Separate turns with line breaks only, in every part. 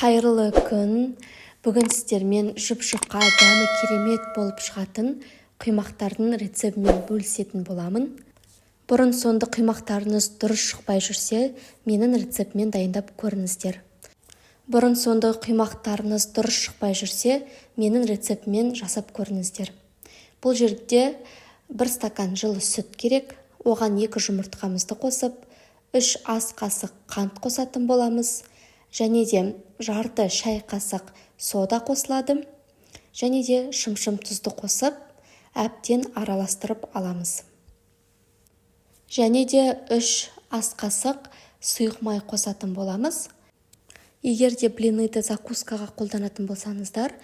Қайырлы күн! Бүгін сіздермен жұп-жұқа, дәмі керемет болып шығатын құймақтардың рецебімен бөлісетін боламын. Бұрын-соңды құймақтарыңыз дұрыс шықпай жүрсе, менің рецептіммен дайындап көріңіздер. Бұрын-соңды құймақтарыңыз дұрыс шықпай жүрсе, менің рецептіммен жасап көріңіздер. Бұл жерде 1 стакан жылы сүт керек. Оған екі жұмыртқамызды қосып, 3 ас қасық қант қосатын боламыз және де жарты шай қасық сода қосылады және де шымшым тұзды қосып, әбден араластырып аламыз. Және де 3 ас қасық сұйық май қосатын боламыз. Егер де блиныды закускаға қолданатын болсаңыздар,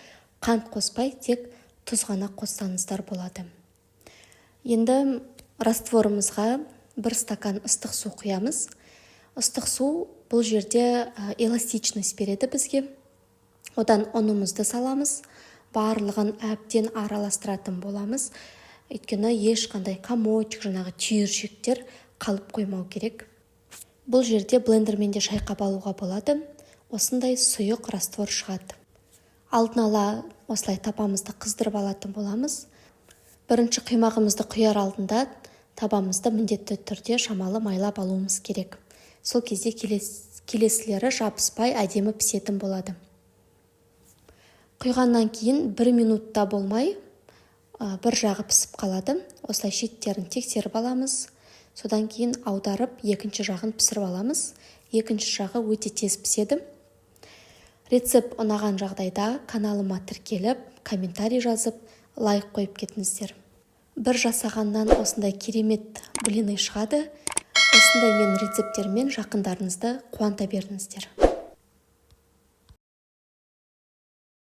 қант қоспай, тек тұз ғана қоссаңыздар болады. Енді растворымызға 1 стакан ыстық су құямыз. Ыстық су бұл жерде эластичность береді бізге. Одан ұнымызды саламыз. Барлығын әбден араластыратын боламыз, өйткені ешқандай комочек, жаңағы түйіршіктер қалып қоймау керек. Бұл жерде блендермен де шайқап алуға болады. Осындай сұйық раствор шығады. Алдын ала осылай табамызды қыздырып алатын боламыз. Бірінші құймағымызды құяр алдында табамызды міндетті түрде шамалы майлап алуымыз керек. Сол кезде келесілері жабыспай, әдемі пісетін болады. Құйғаннан кейін бір минутта болмай, бір жағы пісіп қалады. Осылай шеттерін тексеріп аламыз. Содан кейін аударып, екінші жағын пісіріп аламыз. Екінші жағы өте тез піседі. Рецепт ұнаған жағдайда каналыма тіркеліп, комментарий жазып, лайк қойып кетіңіздер. Бір жасағаннан осындай керемет блины шығады. Осындай менің рецепттеріммен жақындарыңызды қуанта беріңіздер.